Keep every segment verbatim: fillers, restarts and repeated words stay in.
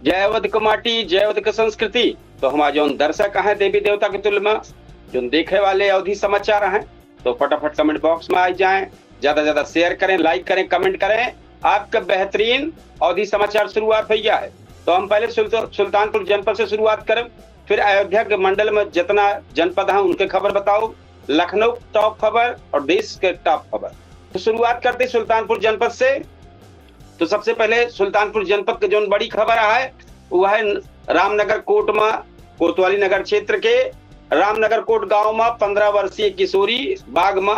जय अवध क माटी, जय अवध क संस्कृति। तो हमार जौन दर्शक हैं देवी देवता के तुल में, जौन देखे वाले अवधी समाचार हैं, तो फटाफट comment box में आ जाएं, ज्यादा ज्यादा share करें, like करें, comment करें। आपका बेहतरीन अवधी समाचार शुरुआत हो गया है। तो हम पहले सुल्त-, सुल्तानपुर जनपद से शुरुआत करें, फिर अयोध्या के मंडल में जितना जनपद हैं उनके खबर बताओ, लखनऊ top खबर और देश के top खबर। तो शुरुआत करते सुल्तानपुर जनपद से। तो सबसे पहले सुल्तानपुर जनपद के जौन बड़ी खबर है, वो है रामनगर कोट में, कोतवाली नगर क्षेत्र के रामनगर कोट गांव में पन्द्रह वर्षीय किशोरी बाघ में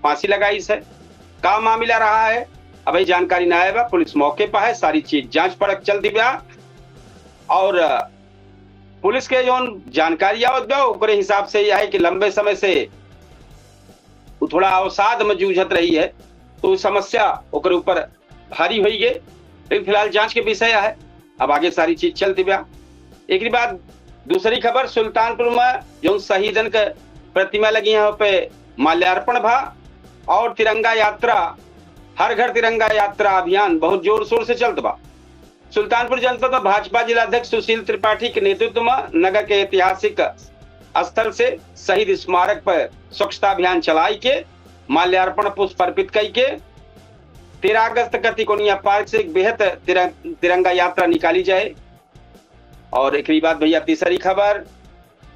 फांसी लगाइस है। का मामला रहा है, अबही जानकारी ना आए बा। पुलिस मौके पर है, सारी चीज जांच परख चलती बा। और पुलिस के जौन जानकारी आवत बा, ओकरे हिसाब से यह है कि लंबे समय से वो थोड़ा अवसाद में जूझत रही है, तो समस्या ओकरे ऊपर भारी होई गए। लेकिन फिलहाल जांच के विषय है, अब आगे सारी चीज चलती बा। एक बाद दूसरी खबर, सुल्तानपुर में जौन शहीदन के प्रतिमा लगी है, पे माल्यार्पण भा और तिरंगा यात्रा, हर घर तिरंगा यात्रा अभियान बहुत जोर शोर से चलत बा। सुल्तानपुर जनपद में भाजपा जिला अध्यक्ष सुशील त्रिपाठी के नेतृत्व में नगर के ऐतिहासिक स्थल से शहीद स्मारक पर स्वच्छता अभियान चलाई के माल्यार्पण पुष्प अर्पित कई के तेरह अगस्त का तिकोनिया पार्क से एक बेहद तिरं-, तिरंगा यात्रा निकाली जाए। और एक बाद भैया तीसरी खबर,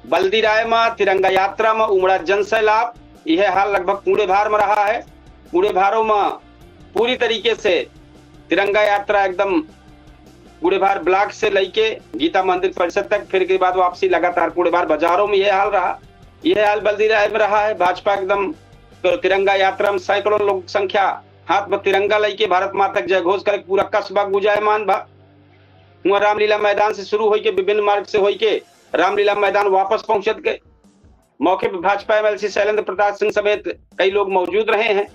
बल्दी राय में तिरंगा यात्रा में उमड़ा जन सैलाब, यह हाल लगभग पूरे भार में रहा है। पूरे भारों में पूरी तरीके से तिरंगा यात्रा एकदम बूढ़े भार ब्लॉक से लेके गीता मंदिर परिसर तक, फिर के बाद वापसी लगातार बूढ़े भार बाजारों में यह हाल रहा। यह हाल बल्दी राय में रहा है। भाजपा एकदम तो तिरंगा यात्रा में सैकड़ों लोग संख्या हाथ में तिरंगा लेके भारत माता के जय घोष करके पूरा कस्बा गुंजायमान बा। हुआ रामलीला मैदान से शुरू होइके विभिन्न मार्ग से होइके रामलीला मैदान वापस पहुंचत गए। मौके पर भाजपा एमएलसी शैलेंद्र प्रताप सिंह समेत कई लोग मौजूद रहे हैं।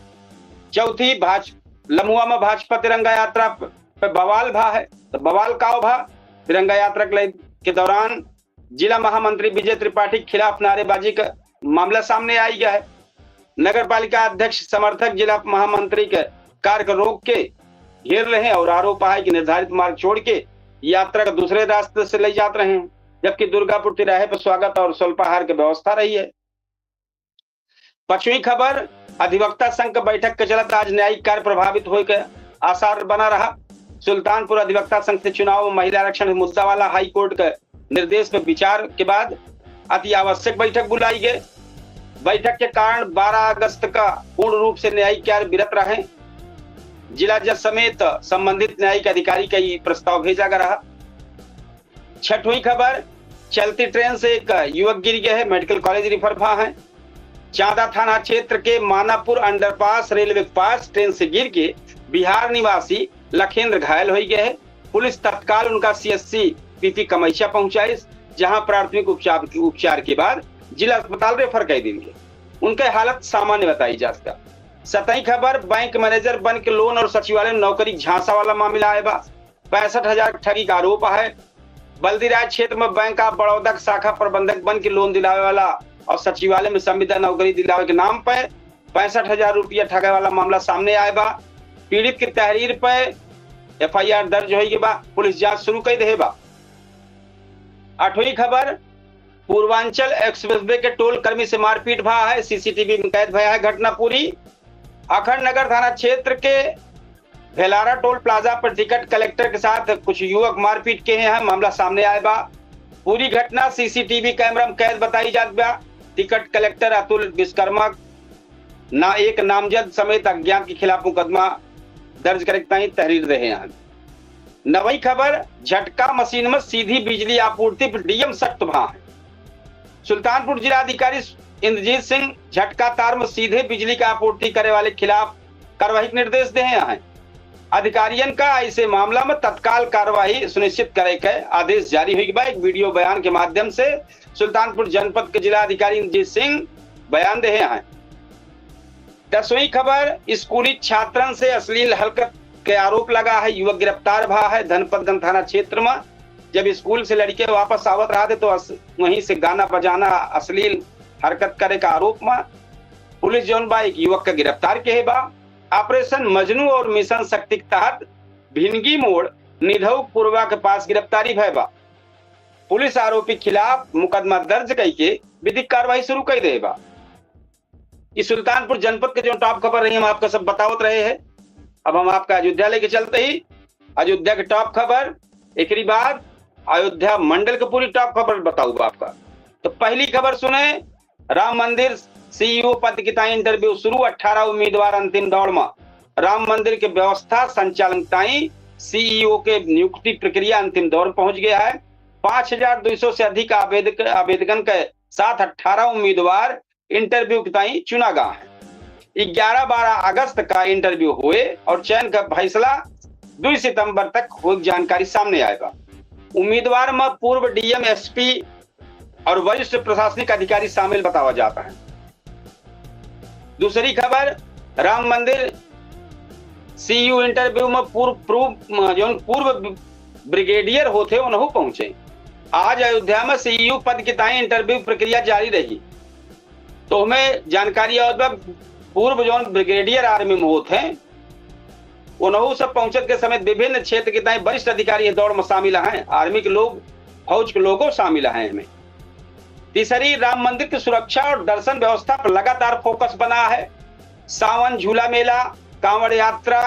चौथी भाज-, लम्हुआ में भाजपा तिरंगा यात्रा प-, पे बवाल भा है, तो बवाल काव भा? तिरंगा यात्रा के ले-, के दौरान जिला महामंत्री विजय त्रिपाठी के खिलाफ नारेबाजी का मामला सामने आई गया है। नगर पालिका अध्यक्ष समर्थक जिला महामंत्री के कार को रोक के घेर रहे हैं और आरोप है कि निर्धारित मार्ग छोड़ के यात्रा को दूसरे रास्ते से ले जात रहे हैं, जबकि दुर्गापुर तिराहे पर स्वागत और स्वल्पाहार की व्यवस्था रही है। पांचवी खबर, अधिवक्ता संघ के बैठक के चलत आज न्यायिक कार्य प्रभावित होए के आसार बना रहा। सुल्तानपुर अधिवक्ता संघ से चुनाव में महिला आरक्षण मुद्दा वाला हाई कोर्ट के निर्देश पर विचार के बाद अति आवश्यक बैठक बुलाई गई। बैठक के कारण बारह अगस्त का पूर्ण रूप से न्यायिक कार्य विरत रहे। जिला जज समेत संबंधित न्यायिक अधिकारी का ये प्रस्ताव भेजा गया रहा। छठवीं खबर, चलती ट्रेन से एक युवक गिर गया है, मेडिकल कॉलेज रिफर भा है। चांदा थाना क्षेत्र के मानापुर अंडरपास रेलवे के पास ट्रेन से गिर के बिहार निवासी लखेंद्र घायल हो गए हैं। पुलिस तत्काल उनका सीएससी पीपी कमैचा पहुंचाई, जहां प्राथमिक उपचार, उपचार के बाद जिला अस्पताल रेफर कर दी गए। उनके हालत सामान्य बताई जात बा। सतही खबर, बैंक मैनेजर बन के लोन और सचिवालय में नौकरी झांसा वाला मामला आए बा। पैंसठ हजार ठगी का आरोप है। बल्दीराय क्षेत्र में बैंक ऑफ बड़ौदा के शाखा प्रबंधक बन के लोन दिलावे वाला और सचिवालय में संविदा नौकरी दिलावे के नाम पे पैंसठ हजार रुपया ठगे वाला मामला सामने आए बा। पीड़ित के तहरीर पे एफआईआर दर्ज होई के बा, पुलिस जांच शुरू कर दे बा। आठवीं खबर, पूर्वांचल एक्सप्रेसवे के टोल कर्मी से मारपीट भा है, सीसीटीवी में कैद भया है घटना पूरी। अखंड नगर थाना क्षेत्र के भेलारा टोल प्लाजा पर टिकट कलेक्टर के साथ कुछ युवक मारपीट के हैं, मामला सामने आए बा। पूरी घटना सीसीटीवी कैमरा में कैद बताई जात बा। टिकट कलेक्टर अतुल विश्वकर्मा ना एक नामजद समेत अज्ञात के खिलाफ मुकदमा दर्ज करे के ताई तहरीर रहे हैं। नवई खबर, झटका मशीन में सीधी बिजली आपूर्ति पर डीएम सख्त भा है। सुल्तानपुर जिला अधिकारी इंद्रजीत सिंह झटका तार में सीधे बिजली का आपूर्ति करे वाले खिलाफ कार्रवाई के निर्देश दे हैं। अधिकारियन का ऐसे मामला में तत्काल कार्रवाई सुनिश्चित करे के आदेश जारी हुई बा। एक वीडियो बयान के माध्यम से सुल्तानपुर जनपद के जिला अधिकारी इंद्रजीत सिंह बयान दे हैं। दसवीं खबर, स्कूली छात्रन से अश्लील हरकत के आरोप लगा है, युवक गिरफ्तार भा है। धनपतगंज थाना क्षेत्र में जब स्कूल से लड़के वापस आवत रहा थे तो अस-, वहीं से गाना बजाना, अश्लील हरकत करे का आरोप में पुलिस जौन बा एक युवक का गिरफ्तार के बा। ऑपरेशन मजनू और मिशन शक्ति के तहत भिनगी मोड़ निधौक पुरवा के पास गिरफ्तारी भय बा। पुलिस आरोपी खिलाफ मुकदमा दर्ज कइके विधिक कार्रवाई शुरू कइ दे बा। ई सुल्तानपुर जनपद के जो टॉप खबर रही, हम आपका सब बतावत रहे हैं। अब हम आपका अयोध्या लेके चलते ही अयोध्या के टॉप खबर, एकरी बाद अयोध्या मंडल के पूरी टॉप खबर बताऊ बा आपका। तो पहली खबर सुने, राम मंदिर सीईओ पद की ताई इंटरव्यू शुरू, अठारह उम्मीदवार अंतिम दौड़ में। राम मंदिर के व्यवस्था संचालन ताई सीईओ के नियुक्ति प्रक्रिया अंतिम दौर में पहुंच गया है। पाँच हजार दो सौ से अधिक आवेदक, आवेदकन के साथ अठारह उम्मीदवार इंटरव्यू के ताई चुना गा है। ग्यारह बारह अगस्त का इंटरव्यू हुए और चयन का फैसला दो सितंबर तक हो जानकारी सामने आएगा। उम्मीदवार में पूर्व डीएम, एसपी और वरिष्ठ प्रशासनिक अधिकारी शामिल बतावा जाता है। दूसरी खबर, राम मंदिर सीयू इंटरव्यू में पूर्व, पूर्व, जौन पूर्व ब्रिगेडियर होते, उनहू पहुंचे। आज अयोध्या में सीयू पद की ताई इंटरव्यू प्रक्रिया जारी रही। तो हमें जानकारी आवत बा, पूर्व जौन ब्रिगेडियर आर्मी में होत हैं, उनहू सब पहुंचत के समेत विभिन्न क्षेत्र के ताई वरिष्ठ अधिकारी ये दौड़ में शामिल हैं। आर्मी के लोग, फौज के लोगों शामिल हैं इनमें। तीसरी, राम मंदिर की सुरक्षा और दर्शन व्यवस्था पर लगातार फोकस बना है। सावन झूला मेला, कांवड़ यात्रा,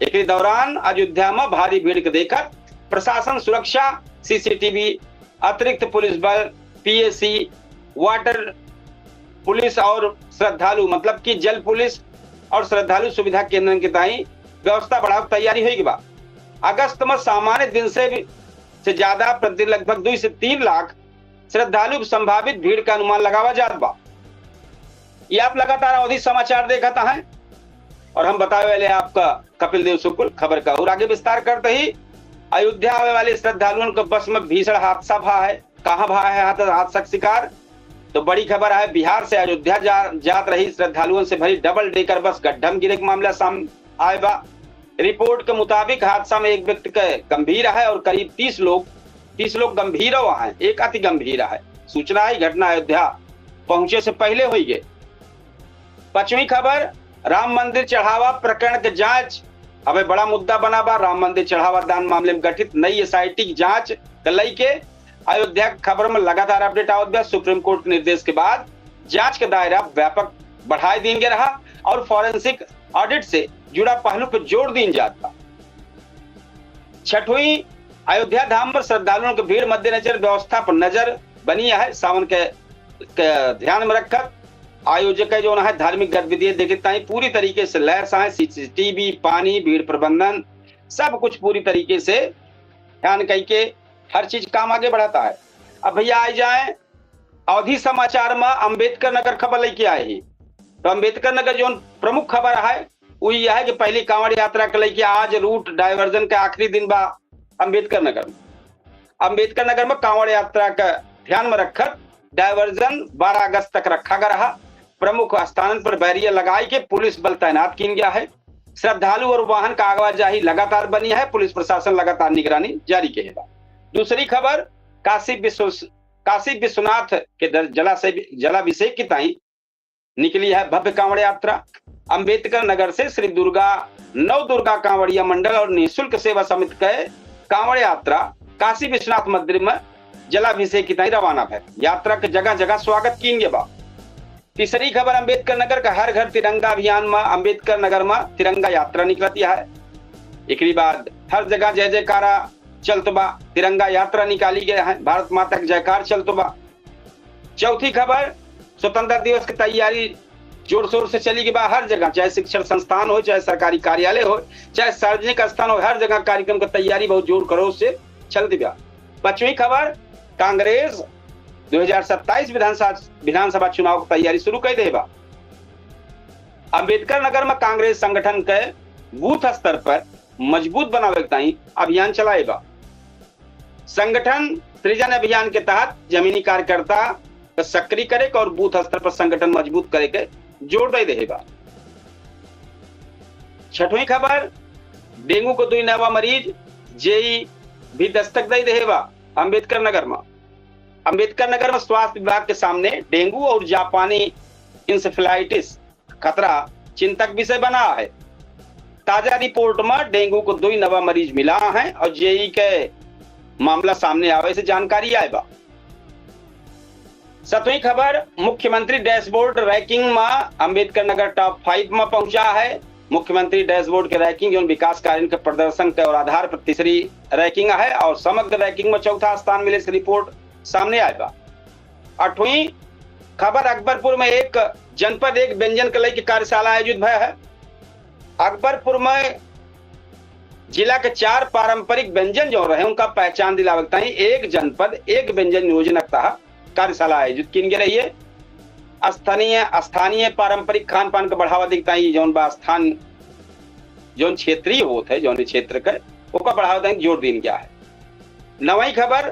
एक दौरान अयोध्या में भारी भीड़ के देखत प्रशासन सुरक्षा, सीसीटीवी, अतिरिक्त पुलिस बल, पीएसी, वाटर पुलिस और श्रद्धालु, मतलब कि जल पुलिस और श्रद्धालु सुविधा केंद्रन के ताई व्यवस्था बढ़ावे के तैयारी होई के बा। अगस्त में सामान्य दिन से भी, से ज्यादा, प्रतिदिन लगभग दो से तीन लाख श्रद्धालु संभावित भीड़ का अनुमान लगावा जात बा। ये आप लगातार अवधी समाचार देखत हैं और हम बतावे वाले आपका कपिल देव शुक्ल खबर का। और आगे विस्तार करते ही, अयोध्या आवे वाले श्रद्धालुओं के बस में भीषण हादसा भा है। कहाँ भा है हाद-, हादसा का शिकार? तो बड़ी खबर है, बिहार से अयोध्या जा, जात रही श्रद्धालुओं से भरी डबल डेकर बस गड्ढा में गिरे के मामला सामने आए बा। रिपोर्ट के मुताबिक हादसा में एक व्यक्ति के गंभीर है और करीब तीस लोग, तीस लोग गंभीर हैं, एक अति गंभीर है। सूचना है घटना अयोध्या पहुंचे से पहले हुई गए। पांचवी खबर, राम मंदिर चढ़ावा प्रकरण के जांच। अब ये बड़ा मुद्दा बना बा। राम मंदिर चढ़ावा दान मामले में गठित नई एसआईटी की जांच के लइके अयोध्या के खबर में लगातार अपडेट आवत बा। सुप्रीम कोर्ट के निर्देश के बाद जांच का दायरा व्यापक बढ़ाए दीन गया रहा और फॉरेंसिक ऑडिट से जुड़ा पहलू पर जोर दीन जात बा। छठवीं, अयोध्या धाम पर श्रद्धालुओं की भीड़ मद्देनजर व्यवस्था पर नजर बनी है। सावन के, के ध्यान में रखत आयोजक है जो है धार्मिक गतिविधियां देखे ताई पूरी तरीके से लैस है। सीसीटीवी, पानी, भीड़ प्रबंधन, सब कुछ पूरी तरीके से ध्यान कइके हर चीज काम आगे बढ़ाता है। अब भैया आ जाए अवधी समाचार में, अम्बेडकर नगर खबर लेके आए ही। तो अम्बेडकर नगर जो प्रमुख खबर है वो यह है कि पहली कांवड़ यात्रा के लेके आज रूट डायवर्जन का आखिरी दिन बा अम्बेडकर नगर में। अम्बेडकर नगर में कांवड़ यात्रा का ध्यान में रखत डायवर्जन बारह अगस्त तक रखा गया रहा। प्रमुख स्थानन पर बैरियर लगाई के पुलिस बल तैनात कीन गया है। श्रद्धालु और वाहन का आवाजाही लगातार बनी है, पुलिस प्रशासन लगातार निगरानी जारी के है बा। दूसरी खबर, काशी विश्व, काशी विश्वनाथ के दर-, जलाशय, जलाभिषेक की ताई निकली है भव्य कांवड़ यात्रा। अम्बेडकर नगर से श्री दुर्गा, नव दुर्गा कांवड़िया मंडल और निःशुल्क सेवा समिति के कांवड़ यात्रा काशी विश्वनाथ मंदिर में जलाभिषेक की ताई रवाना भय। यात्रा के जगह जगह स्वागत कीन गया बा। तीसरी खबर, अम्बेडकर नगर का हर घर तिरंगा अभियान में अम्बेडकर नगर में तिरंगा यात्रा निकलती है। एकरी बाद हर जगह जय जयकारा चलत बा, तिरंगा यात्रा निकाली गया है, भारत माता के जयकार चलत बा। चौथी खबर, स्वतंत्रता दिवस की तैयारी जोर शोर से चली गई बा हर जगह, चाहे शिक्षण संस्थान हो, चाहे सरकारी कार्यालय हो, चाहे सार्वजनिक स्थान हो, हर जगह कार्यक्रम की तैयारी बहुत जोर खरोश से चलती बा। पांचवी खबर, कांग्रेस दो हज़ार सत्ताईस विधानसभा, विधानसभा चुनाव की तैयारी शुरू कर दे बा। अम्बेडकर नगर में कांग्रेस संगठन के बूथ स्तर पर मजबूत बनावे के ताई अभियान चलाए बा। संगठन सृजन अभियान के तहत जमीनी कार्यकर्ता के सक्रिय करे के और बूथ स्तर पर संगठन मजबूत करे के जोर दे रहे बा। छठवीं खबर, डेंगू को दुई नवा मरीज, जेई भी दस्तक दे रहे बा अम्बेडकर नगर में। अम्बेडकर नगर में स्वास्थ्य विभाग के सामने डेंगू और जापानी इंसेफेलाइटिस खतरा चिंता के विषय बना है। ताजा रिपोर्ट में डेंगू को दुई नवा मरीज मिला है और जेई के मामला सामने आवे से जानकारी आए बा। सतवीं खबर, मुख्यमंत्री डैशबोर्ड रैंकिंग में अम्बेडकर नगर टॉप फाइव में पहुंचा है। मुख्यमंत्री डैशबोर्ड के रैंकिंग जौन विकास कार्य के प्रदर्शन के और आधार पर तीसरी रैंकिंग है और समग्र रैंकिंग में चौथा स्थान मिले से रिपोर्ट सामने आए बा। अठवीं खबर, अकबरपुर में एक जनपद एक व्यंजन के लेके कार्यशाला आयोजित भय है। अकबरपुर में जिला के चार पारंपरिक व्यंजन जो रहे, उनका पहचान दिलावे के ताई एक जनपद एक व्यंजन योजना के तहत कार्यशाला आयोजित कीन गए रही है। स्थानीय, स्थानीय पारंपरिक खान पान के बढ़ावा देके ताई जौन बा स्थान, जौन क्षेत्रीय होत है, जौन क्षेत्र के, ओका बढ़ावा देने जोर दीन गया है। नवई खबर,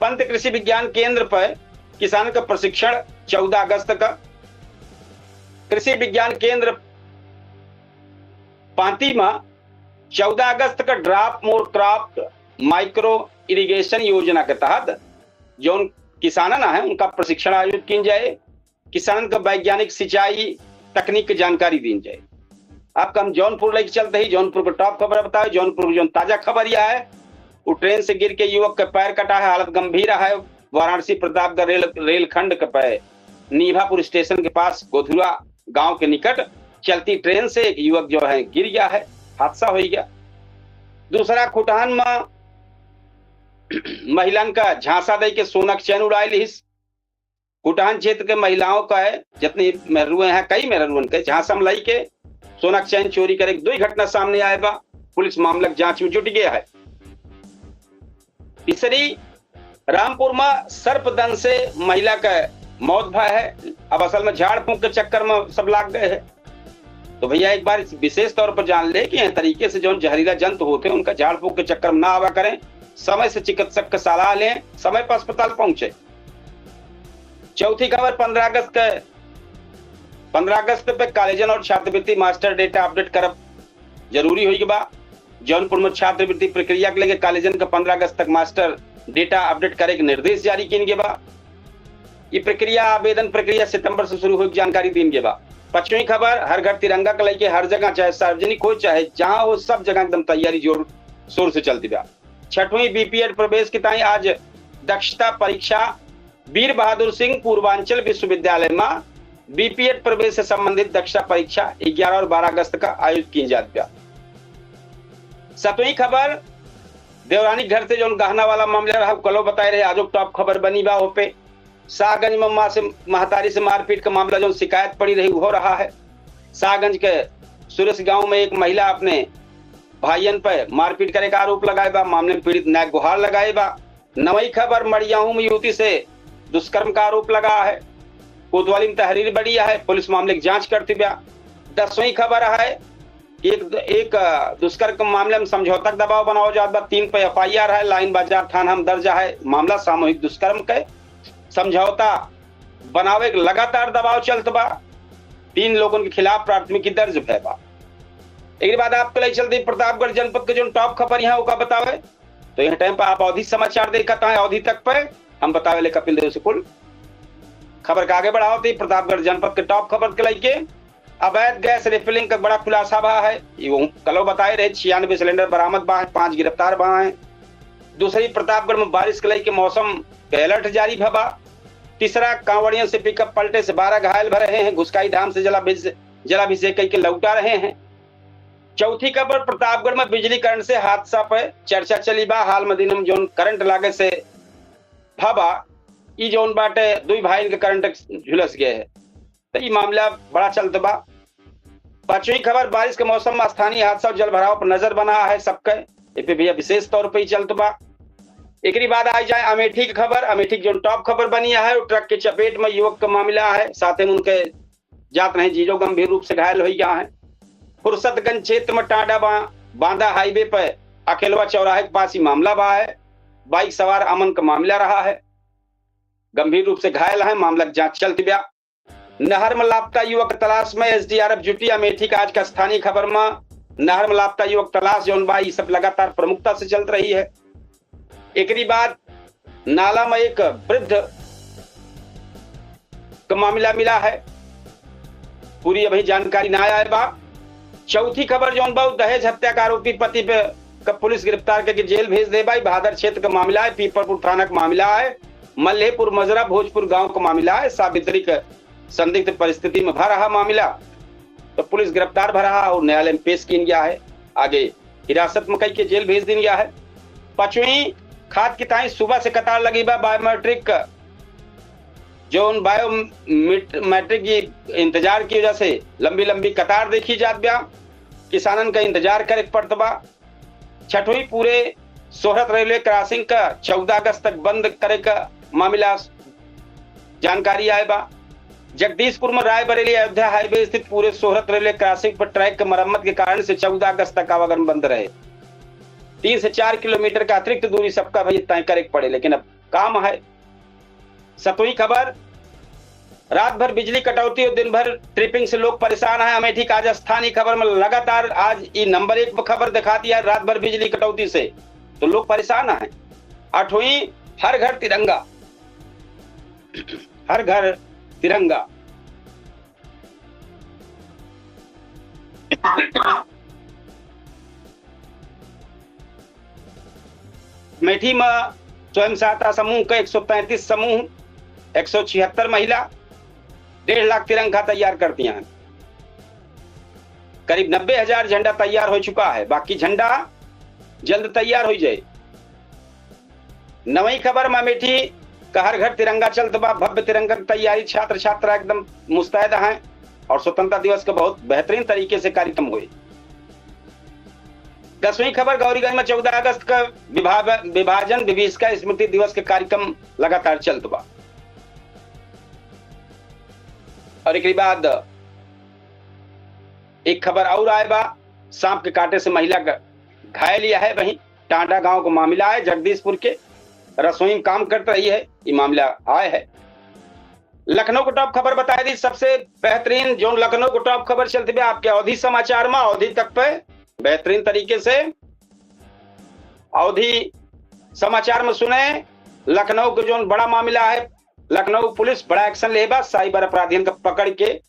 पंत कृषि विज्ञान केंद्र पर किसान का प्रशिक्षण चौदह अगस्त का। कृषि विज्ञान केंद्र पांती में चौदह अगस्त का ड्रॉप मोर क्रॉप माइक्रो इरिगेशन योजना के तहत जौन किसानन है उनका प्रशिक्षण आयोजित कीन जाए। किसानन का वैज्ञानिक सिंचाई तकनीक के जानकारी दीन जाए। आपका हम जौनपुर लेके चलते ही जौनपुर के टॉप खबर बतावे। जौनपुर की जौन ताजा खबर यह है, वो ट्रेन से गिर के युवक के पैर कटा है, हालत गंभीर है। वाराणसी प्रतापगढ़ रेल, रेलखंड के पे नीभापुर स्टेशन के पास गोधुरा गांव के निकट चलती ट्रेन से एक युवक जो है गिर गया है, हादसा हो गया। दूसरा, खुटहन में महिलन का झांसा दे के सोना के चैन उड़ाई लिहिस। खुटहन क्षेत्र के महिलाओं का है, जितनी मेहरुए हैं, कई मेहरुअन के झांसा में लाई के सोना के चैन चोरी करे के दुई घटना सामने आए बा। पुलिस मामला के जांच में जुट गया है। तीसरी, रामपुर में सर्पदंश से महिला का मौत भय है। अब असल में झाड़ फूंक के चक्कर में सब लाग गए हैं। तो भैया, एक बार इस विशेष तौर पर जान ले कि यह तरीके से जौन जहरीला जंतु होते हैं, उनका झाड़ फूंक के चक्कर में ना आवा करें। समय से चिकित्सक का सलाह लें, समय पर अस्पताल पहुंचे। चौथी खबर, पन्द्रह अगस्त के, पन्द्रह अगस्त पे कॉलेजन और छात्रवृत्ति मास्टर डेटा अपडेट करब जरूरी होई बा। जौनपुर में छात्रवृत्ति प्रक्रिया के लेके कॉलेजन के पन्द्रह अगस्त तक मास्टर डेटा अपडेट करे के निर्देश जारी कीन गए बा। ये प्रक्रिया, आवेदन प्रक्रिया सितंबर से शुरू होई के जानकारी दीन गए बा। पचवीं खबर, हर घर तिरंगा के लेके हर जगह, चाहे सार्वजनिक हो चाहे जहां हो, सब जगह एकदम तैयारी जोर शोर से चलती बा। छठवीं बीपीएड प्रवेश की ताई आज दक्षता परीक्षा। वीर बहादुर सिंह पूर्वांचल विश्वविद्यालय में बीपीएड प्रवेश से संबंधित दक्षता परीक्षा ग्यारह और बारह अगस्त का आयोजित की जात बा। सतवीं खबर, देवरानी घर से जौन गहना वाला मामला रहा, कलो बताए रहे, आजो टॉप खबर बनी बा। ओपे शाहगंज में माँ से, महतारी से मारपीट का मामला जौन शिकायत पड़ी रही, वो रहा है। शाहगंज के सुरेश गांव में एक महिला अपने भाइयन पर मारपीट करे का आरोप लगाए बा। मामले में पीड़ित न्याय गुहार लगाए बा। नवई खबर, मड़ियाहू में युवती से दुष्कर्म का आरोप लगा है। कोतवाली में तहरीर बड़ी है, पुलिस मामले की जांच करती बा। दसवीं खबर है, एक, एक, अ, दुष्कर्म के मामले में समझौता का दबाव बनावा जात बा। तीन पे एफआईआर है, लाइन बाजार थाना में दर्ज है मामला। सामूहिक दुष्कर्म के समझौता बनावे के लगातार दबाव चलत बा। तीन लोगन के खिलाफ प्राथमिकी दर्ज भय बा। एक बाद आपके लिए चलते प्रतापगढ़ जनपद के जौन टॉप खबर यहाँ ओका बतावे, तो यह टाइम पर आप अवधी समाचार देखत हैं, अवधी तक पे हम बतावे ले कपिल देव से कुल खबर का आगे बढ़ावत ही प्रतापगढ़ जनपद के टॉप खबर के लेके। अवैध गैस रिफिलिंग का बड़ा खुलासा भा है, ये वो कलो बताए रहे, छियानवे सिलेंडर बरामद बा है, पांच गिरफ्तार बा है। दूसरी, प्रतापगढ़ में बारिश के लेके मौसम के अलर्ट जारी भा बा। तीसरा, कांवड़ियों से पिकअप पलटे से बारह घायल भ रहे हैं, घुसकाई धाम से जलाभिष-, जलाभिषेक करके लौटा रहे हैं। चौथी खबर, प्रतापगढ़ में बिजली करंट से हादसा पे चर्चा चली बा। हाल में दिन में जौन करंट लागे से भा बा, ई जौन बाटे दुई भाई के करंट झुलस गए है, तो ई मामला बड़ा चलत बा। पांचवी खबर, बारिश के मौसम में स्थानीय हादसा और जल भराव पर नजर बना है सबके, ए पे भैया विशेष तौर पे ही चलत बा। एकरी बाद आ जाए अमेठी की खबर। अमेठी की जौन टॉप खबर बनी है, वो ट्रक के चपेट में युवक का मामला है, साथ में उनके जात रहे जीजो गंभीर रूप से घायल हो गया है। फुर्सतगंज क्षेत्र में टांडा बा-, बांदा हाईवे पर अकेलवा चौराहे के पास ही मामला बा है। बाइक सवार अमन का मामला रहा है, गंभीर रूप से घायल है, मामला की जांच चलती बा। नहर में लापता युवक तलाश में एसडीआरएफ जुटी। अमेठी का आज का स्थानीय खबर में नहर में लापता युवक तलाश जौन बा, ई सब लगातार प्रमुखता से चलत रही है। एकरी बाद नाला में एक वृद्ध का मामला मिला है, पूरी अभी जानकारी ना आए बा। चौथी खबर जौन बा, उ दहेज हत्या का आरोपी पति पे का पुलिस गिरफ्तार करके जेल भेज दे बा। ई भादर क्षेत्र का मामला है, पीपरपुर थाना का मामला है, मल्लेपुर मजरा भोजपुर गांव का मामला है। सावित्री के संदिग्ध परिस्थिति में भा रहा मामला, तो पुलिस गिरफ्तार भा रहा और न्यायालय में पेश कीन गया है। आगे हिरासत में कई के जेल भेज दीन गया है। पाँचवीं, खाद की ताई सुबह से कतार लगी बा। बायोमेट्रिक का जौन बायोमेट-, मैट्रिक की इंतजार की वजह से लंबी लंबी कतार देखी जात बा, किसानन का इंतजार करे के पड़त बा। छठवीं, पूरे सोहरत रेलवे क्रॉसिंग का चौदह अगस्त तक बंद करे का मामला जानकारी आए बा। जगदीशपुर में रायबरेली अयोध्या हाईवे स्थित पूरे सोहरत रेलवे क्रॉसिंग पर ट्रैक के मरम्मत के कारण से चौदह अगस्त तक आवागमन बंद रहे। तीन से चार किलोमीटर का अतिरिक्त दूरी सबका भी तय करे के पड़े, लेकिन अब काम है। सतवीं खबर, रात भर बिजली कटौती और दिन भर ट्रिपिंग से लोग परेशान हैं। अमेठी का आज स्थानीय खबर में लगातार आज ई नंबर एक पर खबर दिखाती है, रात भर बिजली कटौती से तो लोग परेशान हैं। आठवीं, हर घर तिरंगा, हर घर तिरंगा। अमेठी में स्वयं सहायता समूह के एक सौ तैंतीस समूह, एक सौ छिहत्तर महिला, डेढ़ लाख तिरंगा तैयार कर दिया है। करीब नब्बे हजार झंडा तैयार हो चुका है, बाकी झंडा जल्द तैयार हो जाए। नवई खबर में अमेठी का हर घर तिरंगा चलत बा। भव्य तिरंगा की तैयारी, छात्र छात्रा एकदम मुस्तैद हैं और स्वतंत्रता दिवस का बहुत बेहतरीन तरीके से कार्यक्रम हुए। दसवीं खबर, गौरीगंज में चौदह अगस्त का विभाग-, विभाजन विभीषिका स्मृति दिवस के कार्यक्रम लगातार चलत बा। और एकरी बाद एक खबर और आए बा, सांप के काटे से महिला ग-, घायल यह है। वहीं टांडा गांव का मामला है, जगदीशपुर के रसोई में काम करत रही है, ये मामला आए है। लखनऊ को टॉप खबर बताए दी, सबसे बेहतरीन जौन लखनऊ को टॉप खबर चलती है आपके अवधी समाचार में, अवधी तक पे बेहतरीन तरीके से अवधी समाचार में सुने। लखनऊ के जौन बड़ा मामला है, लखनऊ पुलिस बड़ा एक्शन ले बा, साइबर अपराधियन का पकड़ के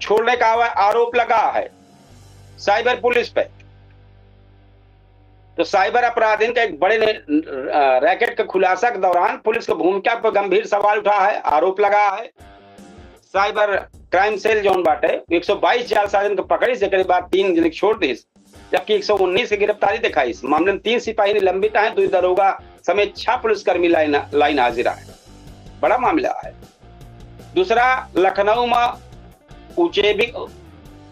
छोड़ने का आवा-, आरोप लगा है साइबर पुलिस पे। तो साइबर अपराधियन का एक बड़े ने, अ, रैकेट के खुलासा के दौरान पुलिस के भूमिका पर गंभीर सवाल उठा है, आरोप लगा है। साइबर क्राइम सेल जौन बाटे, एक सौ बाईस जालसाजन के पकड़िस, जेकरे बाद तीन जने के छोड़ दिस, जबकि एक सौ उन्नीस के गिरफ्तारी दिखाइस। मामले में तीन सिपाही निलंबित हैं, दो दरोगा समेत छह पुलिसकर्मी लाइन, लाइन हाजिर है। बड़ा मामला है। दूसरा, लखनऊ में उजेबिक-,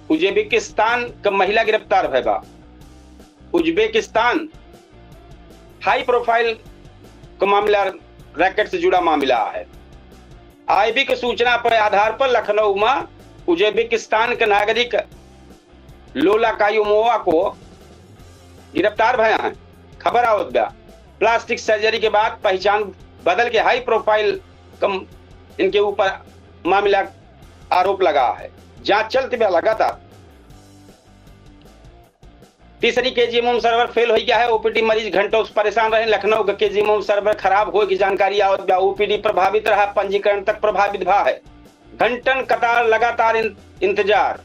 उज्बेकिस्तान क महिला गिरफ्तार भय बा। उज्बेकिस्तान high profile क मामला, रैकेट से जुड़ा मामला है। आईबी के सूचना पर आधार पर लखनऊ में उज्बेकिस्तान के नागरिक लोला कायुमोवा को गिरफ्तार भया है। खबर आवत बा, प्लास्टिक सर्जरी के बाद पहचान बदल के high profile कम इनके ऊपर मामला आरोप लगा है। जांच चलत बा लगातार। तीसरी, केजीएमओ में सर्वर फेल हो गया है, ओपीडी मरीज घंटों से परेशान रहे। लखनऊ के केजीएमओ में सर्वर खराब होए की जानकारी आवत बा, ओपीडी प्रभावित रहा, पंजीकरण तक प्रभावित भा है। घंटन कतार लगातार इन-, इंतजार।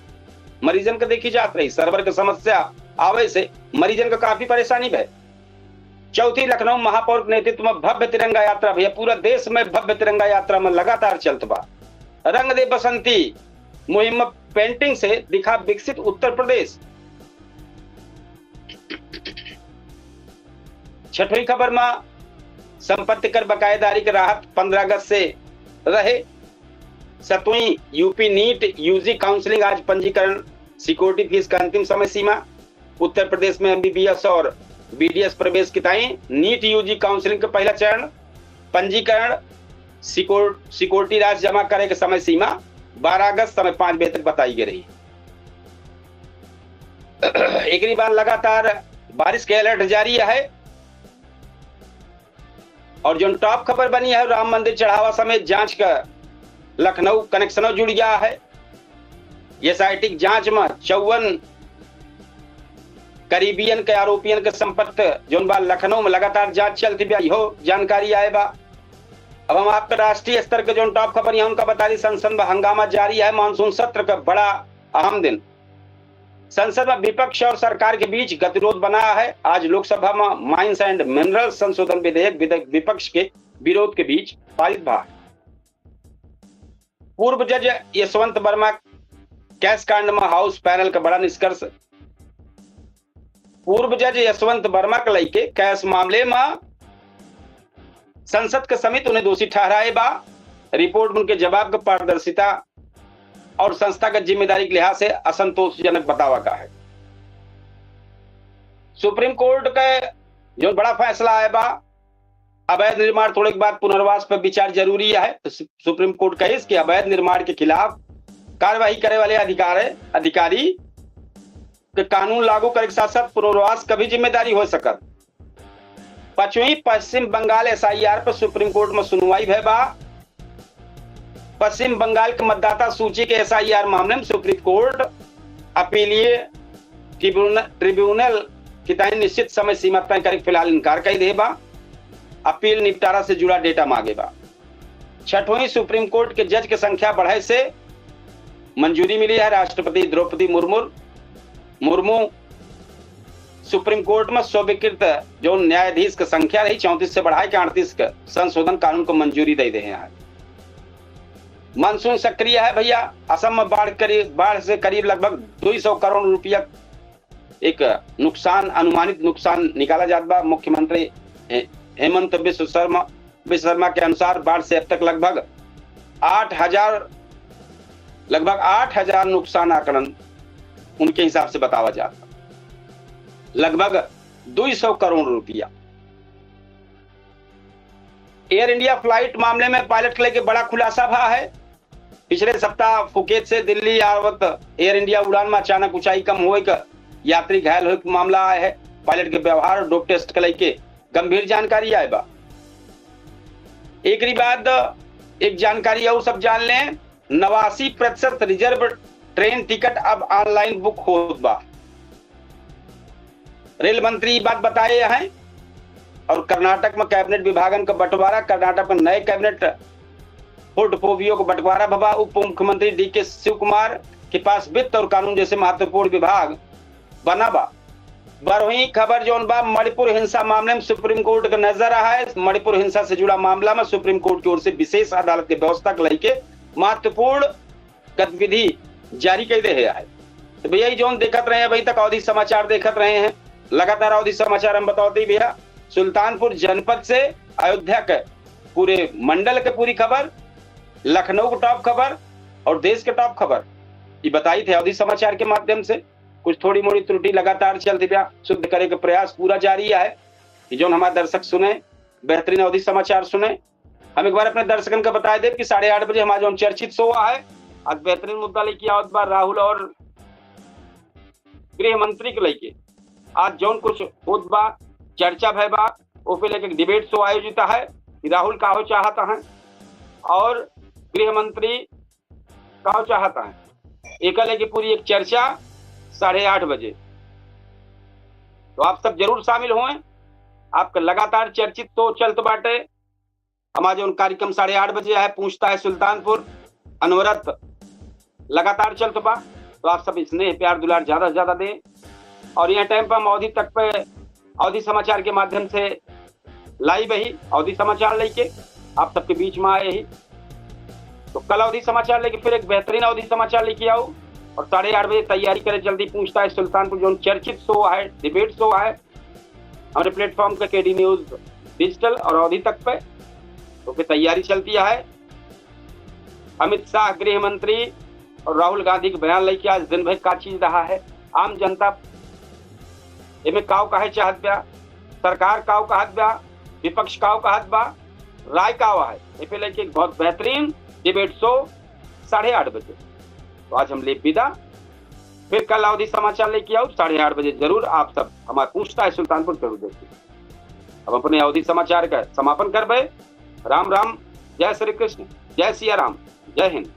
मरीजन के देखी जात रही, सर्वर के समस्या आवे से मरीजन के काफी परेशानी भय। चौथी, लखनऊ महापौर के नेतृत्व में भव्य तिरंगा यात्रा भैया, पूरा देश में भव्य तिरंगा यात्रा में लगातार चलत बा। रंग दे बसंती मुहिम में पेंटिंग से दिखा विकसित उत्तर प्रदेश। छठवीं खबर में संपत्ति कर बकायेदारी के राहत पन्द्रह अगस्त से रहे। सतवीं, यूपी नीट यूजी काउंसलिंग आज पंजीकरण, सिक्योरिटी फीस का अंतिम समय सीमा। उत्तर प्रदेश में एमबीबीएस और बीडीएस प्रवेश की ताई नीट यूजी काउंसलिंग का पहला चरण, पंजीकरण, सिक्योर-, सिक्योरिटी राशि जमा करे के समय सीमा बारह अगस्त समय पाँच बजे तक बताई गई रही। एकरी बाद लगातार बारिश के अलर्ट जारी है। और जौन टॉप खबर बनी है, राम मंदिर चढ़ावा समेत जांच का लखनऊ कनेक्शनो जुड़ गया है। एसआईटी की जांच में चौवन करीबियन के आरोपियन के संपत्ति जौन बा लखनऊ में लगातार जांच चलती बा, इहो जानकारी आए बा। अब हम आपके राष्ट्रीय स्तर के जौन टॉप खबर यहाँ उनका बता दी, संसद में हंगामा जारी है, मानसून सत्र का बड़ा अहम दिन। संसद में विपक्ष और सरकार के बीच गतिरोध बना है। आज लोकसभा में Mines and Minerals संशोधन विधेयक विध-, विपक्ष के विरोध के बीच पारित भा। पूर्व जज यशवंत वर्मा कैश कांड में हाउस पैनल का बड़ा निष्कर्ष। पूर्व जज यशवंत वर्मा के लइके कैश मामले में संसद के समिति उन्हें दोषी ठहराए बा। रिपोर्ट में उनके जवाब के पारदर्शिता और संस्थागत जिम्मेदारी के लिहाज से असंतोषजनक बतावा का है। सुप्रीम कोर्ट के जो बड़ा फैसला आए बा, अवैध निर्माण तोड़े के बाद पुनर्वास पर विचार जरूरी है। तो सु-, सुप्रीम कोर्ट कहिस कि अवैध निर्माण के खिलाफ कार्यवाही करे वाले अधिकार, अधिकारी के कानून लागू करे के साथ साथ पुनर्वास का भी जिम्मेदारी हो सकत। पचवीं पश्चिम बंगाल एसआईआर पर सुप्रीम कोर्ट में सुनवाई भय बा। पश्चिम बंगाल के मतदाता सूची के एसआईआर मामले में सुप्रीम कोर्ट अपीलीय ट्रिब्यूनल, ट्रिब्यूनल की ताईं निश्चित समय सीमा तय करे के फिलहाल इनकार कर दे बा। अपील निपटारा से जुड़ा डेटा मांगे बा। छठवीं सुप्रीम कोर्ट के जज के संख्या बढ़े से मंजूरी मिली है। राष्ट्रपति द्रौपदी मुर्मू, मुर्मू सुप्रीम कोर्ट में स्वीकृत जो न्यायाधीश के संख्या रही चौंतीस से बढ़ाए के अड़तीस के संशोधन कानून को मंजूरी दे दे हैं। मानसून सक्रिय है भैया। असम में बाढ़ करीब, बाढ़ से करीब लगभग दो सौ करोड़ रुपया एक नुकसान, अनुमानित नुकसान निकाला जात बा। मुख्यमंत्री हे-, हेमंत बिस्व शर्मा, बिस्व शर्मा के अनुसार बाढ़ से अब तक लगभग आठ हजार, लगभग आठ हजार नुकसान आकलन उनके हिसाब से बतावा जात बा। लगभग दो सौ करोड़ रुपया। एयर इंडिया फ्लाइट मामले में पायलट के लेके बड़ा खुलासा भा है। पिछले सप्ताह फुकेत से दिल्ली आवत एयर इंडिया उड़ान में अचानक ऊंचाई कम होए के यात्री घायल होए के मामला आए है। पायलट के व्यवहार और डोप टेस्ट के लेके गंभीर जानकारी आए बा। एकरी बाद एक जानकारी और सब जान लें, नवासी प्रतिशत रिजर्व ट्रेन टिकट अब ऑनलाइन बुक होत बा। रेल मंत्री ई बात बताए हैं। और कर्नाटक में कैबिनेट विभागन का बंटवारा, कर्नाटक में नए कैबिनेट पोर्टफोलियो का बंटवारा भवा। उप मुख्यमंत्री डीके शिव कुमार के पास वित्त और कानून जैसे महत्वपूर्ण विभाग बना बा। बारहवीं खबर जौन बा, मणिपुर हिंसा मामले में सुप्रीम कोर्ट का नजर रहा है। मणिपुर हिंसा से जुड़ा मामला में सुप्रीम कोर्ट की ओर से विशेष अदालत के व्यवस्था के लेके महत्वपूर्ण गतिविधि जारी कर दे है। तो भैया, ये जौन देखत रहे हैं, अभी तक अवधी समाचार देखत रहे हैं, लगातार अवधी समाचार हम बतावत ही भैया, सुल्तानपुर जनपद से अयोध्या के पूरे मंडल के पूरी खबर, लखनऊ के टॉप खबर और देश के टॉप खबर, ये बताई थे अवधी समाचार के माध्यम से। कुछ थोड़ी मोड़ी त्रुटि लगातार चलती भैया, शुद्ध करे के प्रयास पूरा जारी है। कि जौन हमारे दर्शक सुने, बेहतरीन अवधी समाचार सुने। हम एक बार अपने दर्शकन का बताए देब कि साढ़े आठ बजे हमारा जौन चर्चित शो है, आज बेहतरीन मुद्दा लेके आवत बा राहुल और गृह मंत्री के लेके। आज जौन कुछ होत बा, चर्चा भय बा, ओ पे लेके डिबेट शो आयोजित है कि राहुल का हो चाहता है और गृह मंत्री का हो चाहता है, एक लेके पूरी एक चर्चा साढ़े आठ बजे। तो आप सब जरूर शामिल होएं। आपका लगातार चर्चित शो चलत बाटे। हमारा जौन कार्यक्रम साढ़े आठ बजे है, पूछता है सुल्तानपुर, अनवरत लगातार चलत बा। तो आप सब स्नेह, प्यार, दुलार ज्यादा से ज्यादा दें। और यह टाइम पर हम अवधी तक पे अवधी समाचार के माध्यम से लाइव ही अवधी समाचार लेके आप सबके बीच में आए ही। तो कल अवधी समाचार लेके फिर एक बेहतरीन अवधी समाचार लेके आऊ और साढ़े आठ बजे तैयारी करे। जल्दी पूछता है सुल्तानपुर, जौन चर्चित शो है, डिबेट शो है हमारे प्लेटफॉर्म का, केडी न्यूज डिजिटल और अवधी तक पे, ओके तैयारी चलती है। अमित शाह गृह मंत्री और राहुल गांधी के बयान लेके आज दिन भर का चीज रहा है, आम जनता एमे काव कहे चाहत बा, सरकार काव कहत बा, विपक्ष काव कहत बा, राय काव है, ए पे लेके एक बहुत बेहतरीन डिबेट शो साढ़े आठ बजे। तो आज हम लेब विदा, फिर कल अवधी समाचार लेके आऊ साढ़े आठ बजे। जरूर आप सब हमार पूछता है सुल्तानपुर जरूर देखिए। अब अपने अवधी समाचार का समापन करबे। राम राम, जय श्री कृष्ण, जय सिया राम, जय हिंद।